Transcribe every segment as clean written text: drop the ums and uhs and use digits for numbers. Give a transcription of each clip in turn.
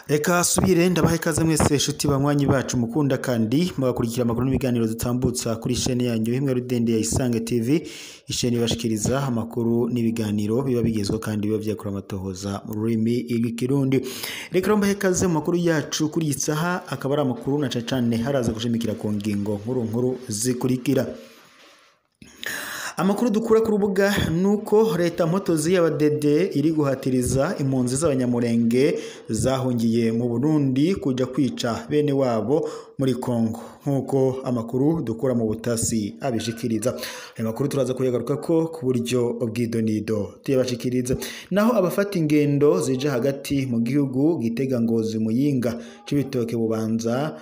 Reka subire ndabahe ikaze mwese inshuti banywanyi bacu mukunda kandi mugakurikira amakuru n'ibiganiro dutambutsa kuri chaîne yanyu imwe rudende ya Isange TV, isheni ibashikiriza amakuru n'ibiganiro biba bigezweho kandi biba vyakora amatohoza mu rurimi rw'ikirundi. Reka mbahe ikaze mu makuru yacu kuri iyi saha, akaba ari amakuru na cane cane haraza gushimikira ku ngingo nkuru nkuru zikurikira. Amakuru dukura ku rubuga nuko leta mpotozi y'abadede iri guhatiriza impunzi z'abanyamurenge zahungiye mu Burundi kuja kwica bene wabo muri Kongo, nkuko amakuru dukura mu butasi abishikiriza. Ayo makuru turaza kuyagaruka ko ku buryo bw'idonido tuyabashikiriza. Naho abafata ingendo zija hagati mu gihugu Gitega, Ngozi, Muyinga, Cibitoke, Bubanza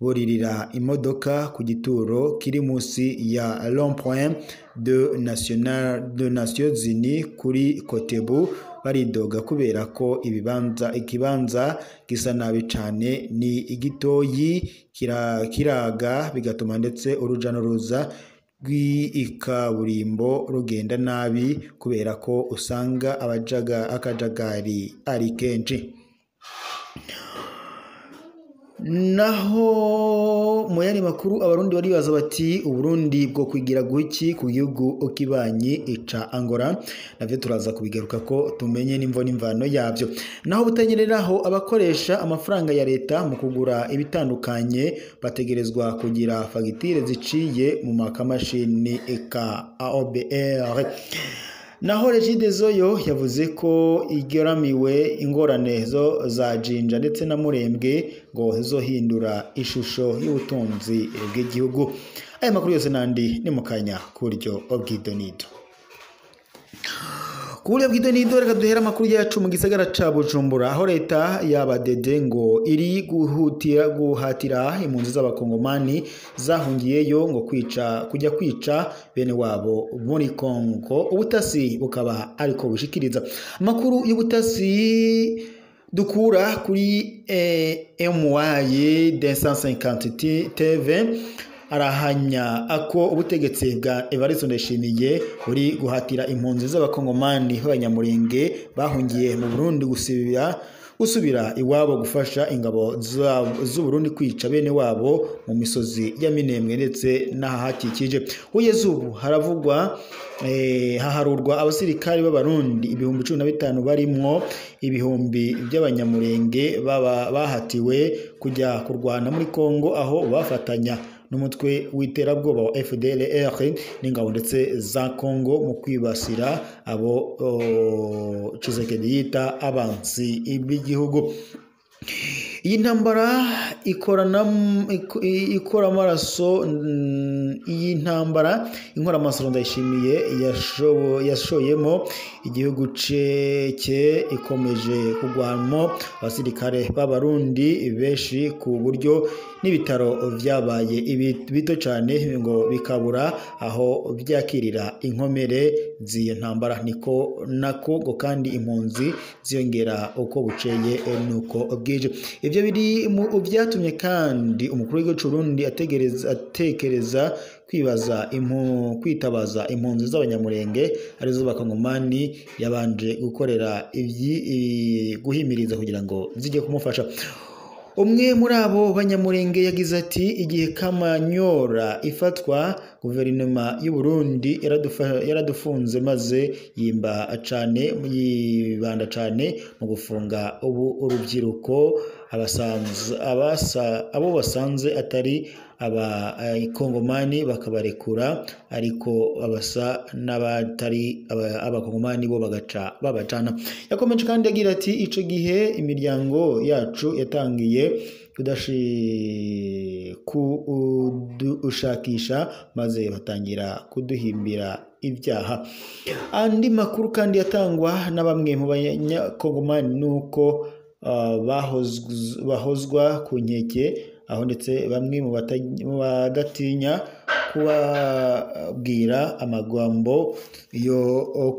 buririra imodoka ku gituro kiri munsi ya rond-point de National de Nations Unies kuri Kotebu, baridoga kubera ko ibibanza ikibanza gisa nabi cane, ni igitoyi kiraga, bigatuma ndetse uruja n'uruza rw'ikaburimbo rugenda nabi kubera ko usanga abajaga akajagari ari kenshi. Naho mu yandi makuru, abarundi baribaza bati Uburundi bwo kwigira guki ku gihugu kibanyi ica Angola, navyo turaza kubigaruka ko tumenye n'imvo n'imvano yavyo. Naho butanyereraho, abakoresha amafaranga ya leta mu kugura ibitandukanye bategerezwa kugira fagitire ziciye mu makamashini eka AOBR. Naho Regideso yo yavuze ko igeramiwe ingorane zo za Jinja ndetse na Murembwe ngo zizohindura ishusho y'ubutunzi bw'igihugu. Aya makuru yose nandi ni mukanya kuryo bw'idonido. Ku buryo bw'idonido, reka duhere amakuru yacu mu gisagara ca Bujumbura, aho leta y'abadede ngo iri guhutira guhatira impunzi z'abakongomani zahungiyeyo ngo kwica kujya kwica bene wabo muri Kongo, ubutasi bukaba ariko bushikiriza. Amakuru y'ubutasi dukura kuri MY 250 TV arahanya ako ubutegetsi bwa Evariste Ndayishimiye buri guhatira impunzi z'abakongomani b'abanyamurenge bahungiye mu Burundi gusubira iwabo gufasha ingabo z'u Burundi kwica bene wabo mu misozi ya Minembwe ndetse n'ahahakikije. Kugeza ubu haravugwa haharurwa abasirikari b'abarundi 15,000 barimwo ibihumbi by'abanyamurenge bahatiwe kujya kurwana muri Kongo, aho bafatanya n'umutwe w'iterabwoba wa FDLR n'ingabo ndetse za Kongo mu kwibasira abo Tshisekedi yita abansi b'igihugu. Iyi ntambara ikora amaraso, iyi ntambara inkora amaso Ndayishimiye yashoyemo igihugu cye ikomeje kugwamo abasirikare b'abarundi benshi ku buryo n'ibitaro vyabaye bito cane ngo bikabura aho byakirira inkomere z'iyo ntambara. Niko nako ngo kandi impunzi ziyongera uko buceye nuko bwije. Ivyo biri mu byatumye kandi umukuru w'igihugu c'u Burundi atekereza kwibaza kwitabaza impunzi z'abanyamurenge arizo bakongomani yabanje gukorera guhimiriza kugira ngo zijye kumufasha. Umwe muri abo banyamurenge yagize ati igihe Kamanyora ifatwa, guverinoma y'u Burundi yaradufunze maze yibanda cane mu gufunga ubu urubyiruko abo basanze atari abakongomani bakabarekura, ariko abasa n'abatari abakongomani bo bagaca babacana. Yakomeje kandi agira ati ico gihe imiryango yacu yatangiye kudushakisha maze batangira kuduhimbira ibyaha. Andi makuru kandi yatangwa na bamwe mu banyakongomani nuko bahozwa ku nkeke, aho ndetse bamwe mu badatinya kubabwira amagambo yo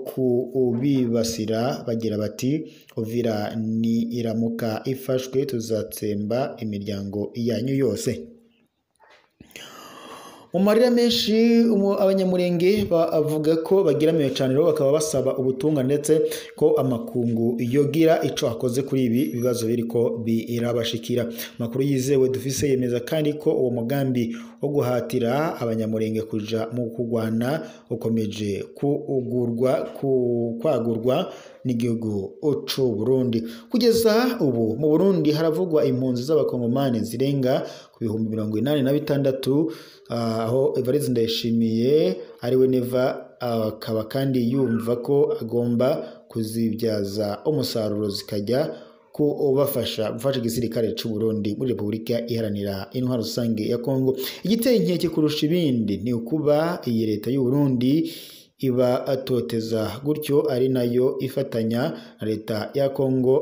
kubibasira bagira bati Uvira ni iramuka ifashwe tuzatsemba imiryango yanyu yose. Mu marira menshi abanyamurenge bavuga ko bagiramiwe cyane, rero bakaba basaba ubutunga ndetse ko amakungu yogira ico akoze kuri ibi bibazo biriko birabashikira. Amakuru yizewe dufise yemeza kandi ko uwo mugambi wo guhatira abanyamurenge kuja mu kugwana ukomeje kwagurwa n'igihugu c'u Burundi. Kugeza ubu mu Burundi haravugwa impunzi z'abakongomani zirenga ku 86,000, aho Evariste Ndayishimiye ariwe Neva akaba kandi yumva ko agomba kuzibyaza umusaruro zikajya kubafasha gufasha igisirikare c'u Burundi muri Repubulika Iharanira Intwaro Rusange ya Kongo. Igiteye inkeke kurusha ibindi ni ukuba iyi leta y'u Burundi iba atoteza gutyo, ari nayo ifatanya na leta ya Kongo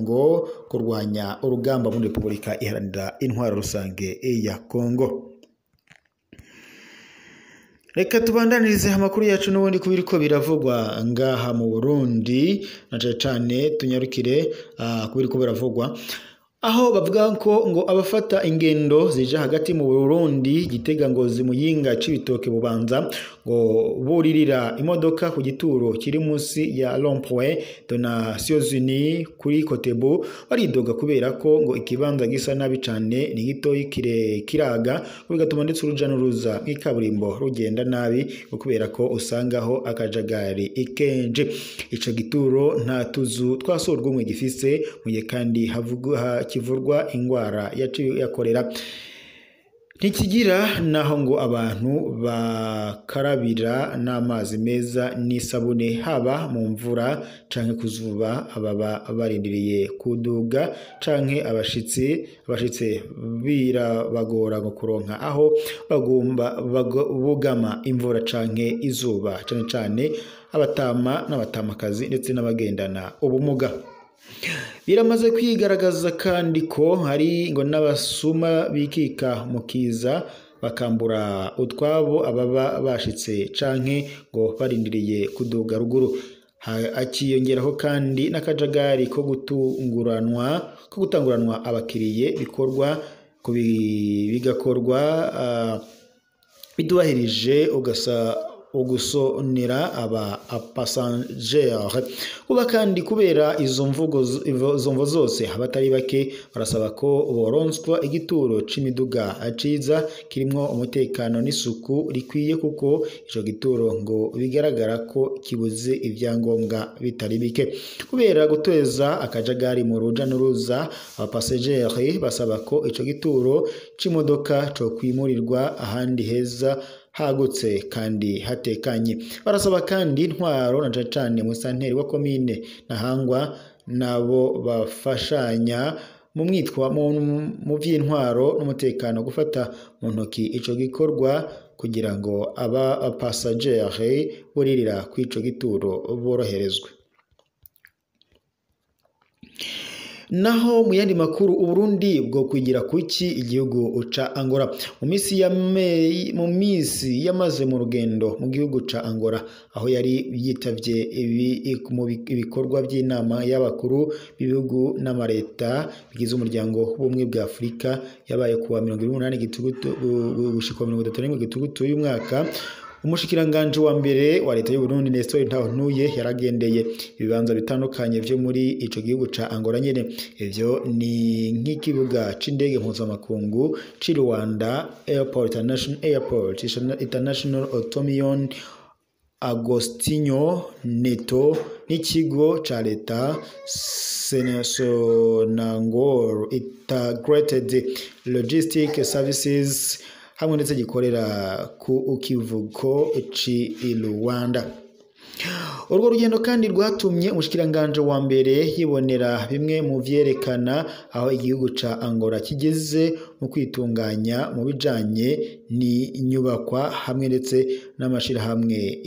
ngo kurwanya urugamba muri Repubulika Iharanira Intwaro Rusange ya Kongo. Reka tubandanirize amakuru yacu n'ubundi kubiriko biravugwa ngaha mu Burundi, na cane cane tunyarukire kubiriko biravugwa aho bavuga ko ngo abafata ingendo zija hagati mu Burundi, Gitega, Ngozi, Muyinga, Cibitoke, Bubanza, ngo buririra imodoka ku gituro kiri munsi ya Rond-Point de Nations Unies kuri Kotebu, baridoga kubera ko ngo ikibanza gisa nabi cane, ni gitoyi kiraga, bigatuma ndetse uruja n'uruza nk'ikaburimbo rugenda nabi, kubera ko usangaho akajagari ikenje. Ico gituro nta tuzu twa surwumwe gifise, mu gihe kandi havugwa kivurwa ingwara ya kolera, ntikigira naho ngo abantu bakarabira n'amazi meza n'isabune, haba mu mvura canke kuzuba, ababa barindiriye kuduga canke abashitsi birabagora ngo kuronka aho bagomba bugama imvura canke izuba, cane cane abatama n'abatamakazi ndetse n'abagendana ubumuga. Biramaze kwigaragaza kandi ko hari ngo n'abasuma bikika mu kiza bakambura utwabo ababa bashitse canke ngo barindiriye kuduga ruguru. Akiyongeraho kandi n'akajagari ko gutanguranwa abakiriye bikorwa bigakorwa bidubahirije ugasa ugusonera aba passager. Kuba kandi kubera izo mvo zose, abatari bake barasaba ko boronswa igituro c'imiduga ciza kirimwo umutekano n'isuku rikwiye, kuko ico gituro ngo bigaragara ko kibuze ivyangombwa bitari bike. Kubera guteza akajagari mu ruja n'uruza, abapassagers basaba ko ico gituro c'imodoka co kwimurirwa ahandi heza hagutse kandi hatekanye. Barasaba kandi intwaro na cane musanteri wa komine Ntahangwa nabo bafashanya mu mwitwa mu vy'intwaro n'umutekano gufata mu ntoki ico gikorwa kugira ngo aba passagers buririra kw'ico gituro boroherezwe. Naho mu yandi makuru, Uburundi bwo kwigira kuki igihugu ca Angola. Mu misi yamaze mu rugendo mu gihugu ca Angola, aho yari yitavye ibikorwa by'inama y'abakuru b'ibihugu n'amareta bigize umuryango w'ubumwe bwa Afurika yabaye kuwa 28 Gitugutu gushika 31 Gitugutu y'uyu mwaka, Umushikiranganje wa mbere wa leta y'u Burundi Nestor Ntahontuye yaragendeye ibibanza bitandukanye vyo muri ico gihugu ca Angola nyene. Ivyo ni nk'ikibuga c'indege mpuzamakungu c'i Rwanda Airport International Airport International Automion Agostinho Neto n'ikigo ca leta Sonangol Integrated Logistic Services hamwe ndetse gikorera ku kivuko ci Rwanda. Urwo rugendo kandi rwatumye umushikiranganje wa mbere yibonera bimwe mu vyerekana aho igihugu ca Angola kigeze mu kwitunganya mu bijanye n'inyubakwa hamwe ndetse n'amashirahamwe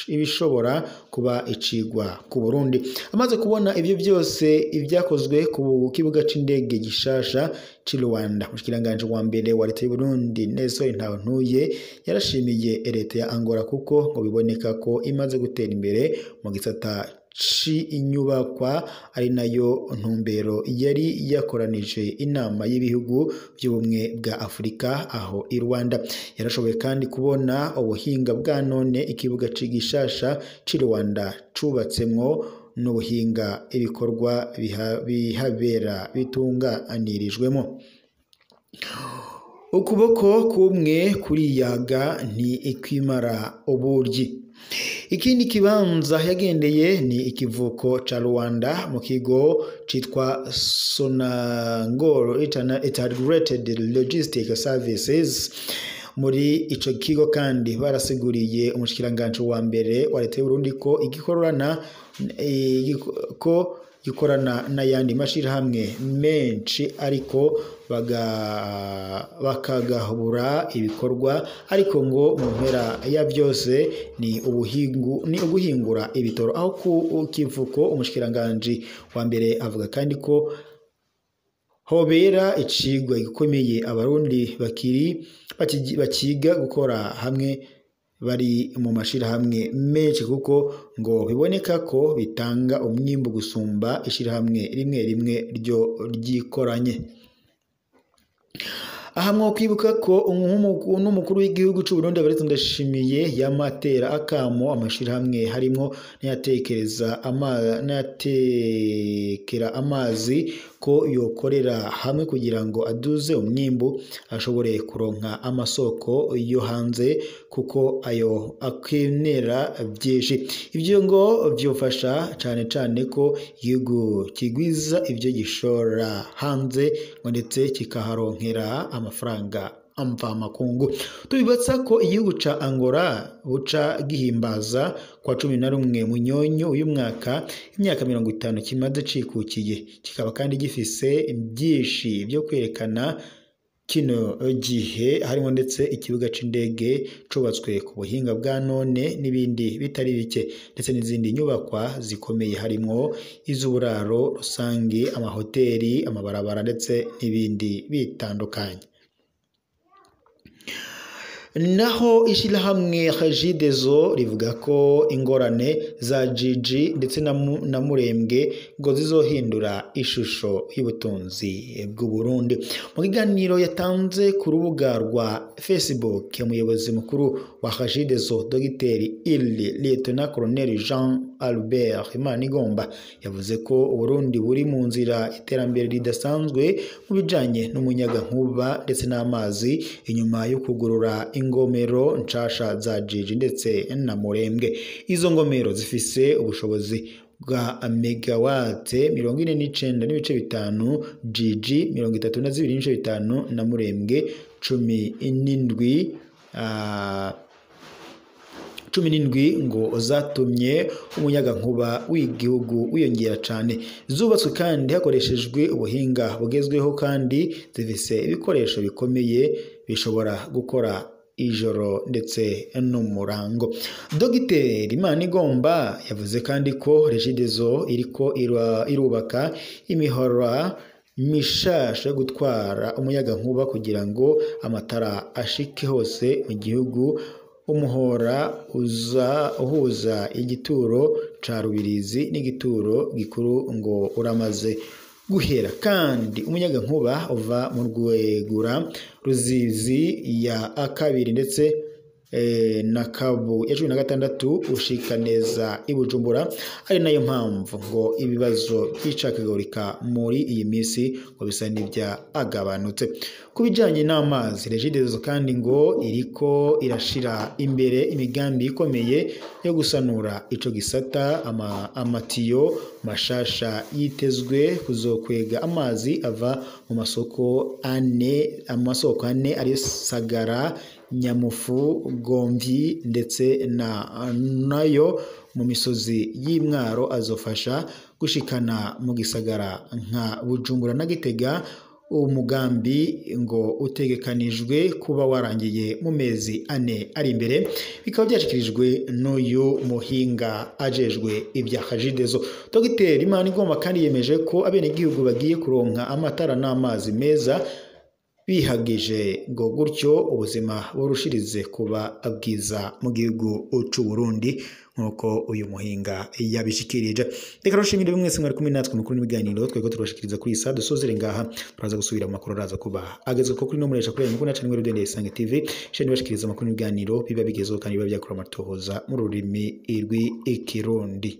ibishobora kuba icigwa ku Burundi. Amaze kubona ivyo byose ibyakozwe ku kibuga c'indege gishasha ci Rwanda, umushikiranganje wa mbere wa leta y'u Burundi Nestor Ntahontuye yarashimiye leta ya Angola kuko ngo biboneka ko imaze gutera imbere mu gisata c'inyubakwa, ari nayo ntumbero yari yakoranije inama y'ibihugu by'ubumwe bwa Afurika aho i Rwanda. Yarashoboye kandi kubona ubuhinga bwa none ikibuga c'igishasha c'i Rwanda cubatsemwo n'ubuhinga ibikorwa bihabera bitunganirijwemo. Ukuboko kumwe kuriyaga nti ikwimara uburyi. Ikindi kibanza yagendeye ni ikivuko ca Rwanda mu kigo citwa Sonangol Integrated Logistic Services. Muri ico kigo kandi barasiguriye umushikiranganji wa mbere wa leta y'u Burundi ko igikorana ko gikorana n'ayandi mashirahamwe menshi, ariko bakagabura ibikorwa, ariko ngo mu mpera ya byose ni uguhingura ibitoro. Aho ku kivuko umushikiranganji wa mbere avuga kandi ko hobera icigwa gikomeye abarundi bakiga gukora hamwe bari mu mashirahamwe menshi, kuko ngo biboneka ko bitanga umwimbu gusumba ishirahamwe rimwe rimwe ryo ryikoranye. Aha mwokwibuka ko n'umukuru w'igihugu c'u Burundi Evariste Ndayishimiye yamatera akamo amashirahamwe harimwo n'ayatekera amazi ko yokorera hamwe kugira ngo aduze umwimbu, ashobore kuronka amasoko yo hanze kuko ayo akenera byinshi. Ivyo ngo vyofasha cane cane ko igihugu kigwiza ivyo gishora hanze, ngo ndetse kikaharonkera amafaranga mvamakungu. Tubibatsa ko igihugu ca Angola buca gihimbaza kwa 11 Munyonyo uyu mwaka imyaka 50 kimaze cikukiye, kikaba kandi gifise byinshi byo kwerekana kino gihe, harimo ndetse ikibuga c'indege cubatswe ku buhinga bwa none n'ibindi bitari bike, ndetse n'izindi nyubakwa zikomeye harimo iz'uburaro rusange, amahoteli, amabarabara ndetse n'ibindi bitandukanye. Naho ishirahamwe Regideso rivuga ko ingorane za Jiji ndetse na Murembwe ngo zizohindura ishusho y'ubutunzi bw'u Burundi. Mu kiganiro yatanze ku rubuga rwa Facebook, umuyobozi mukuru wa Regideso Dr Lieutenant Colonel Jean Albert Imanigomba yavuze ko Uburundi buri mu nzira iterambere ridasanzwe mu bijanye n'umuyagankuba ndetse n'amazi, inyuma yo kugurura ingomero nshasha za Jiji ndetse na Murembwe. Izo ngomero zifise ubushobozi bwa megawate 49.5, Jiji 32.5 na Murembwe 17 ngo zatumye umuyagankuba w'igihugu wiyongera cane. Zubatswe kandi hakoreshejwe ubuhinga bugezweho, kandi zifise ibikoresho bikomeye bishobora gukora ijoro ndetse n'umurango. Dr Imanigomba yavuze kandi ko Regideso iriko irubaka imihora mishasha yo gutwara umuyagankuba kugira ngo amatara ashike hose mu gihugu. Umuhora uza uhuza igituro ca Rubirizi n'igituro gikuru ngo uramaze guhera, kandi umuyagankuba uva mu Rwegura, Ruzizi ya kabiri ndetse na Kabu ya 16 ushika neza i Bujumbura, ari nayo mpamvu ngo ibibazo by'icakagurika muri iyi minsi ngo bisa n'ibya agabanutse. Ku bijanye n'amazi, Regideso kandi ngo iriko irashira imbere imigambi ikomeye yo gusanura ico gisata. Amatiyo mashasha yitezwe kuzokwega amazi ava mu masoko ane, amasoko ane ariyo Sagara, Nyamufu, Gomvyi ndetse na nayo mu misozi y'Imwaro, azofasha gushikana mu gisagara nka Bujumbura na Gitega. Umugambi ngo utegekanijwe kuba warangiye mu mezi 4 ari imbere, bikaba byashikirijwe n'uyu muhinga ajejwe ibya Regideso. Dr Imanigomba kandi yemeje ko abenegihugu bagiye kuronka amatara n'amazi meza bihagije ngo gutyo ubuzima burushirize kuba bwiza mu gihugu c'u Burundi, nk'uko uyu muhinga yabishikirije. Reka rushimire mwese mwari kumwe natwe mukuru n'ibiganiro twego turabashikiriza kuri isa dusozere ngaha, turaza gusubira mu makuru araza kuba agezwe kuri no muresha kuri mukuru nacu nimwe Rudende Isange TV sheni bashikiriza amakuru n'ibiganiro biba bigezweho kandi biba byakora amatohoza mu rurimi rw'ikirundi.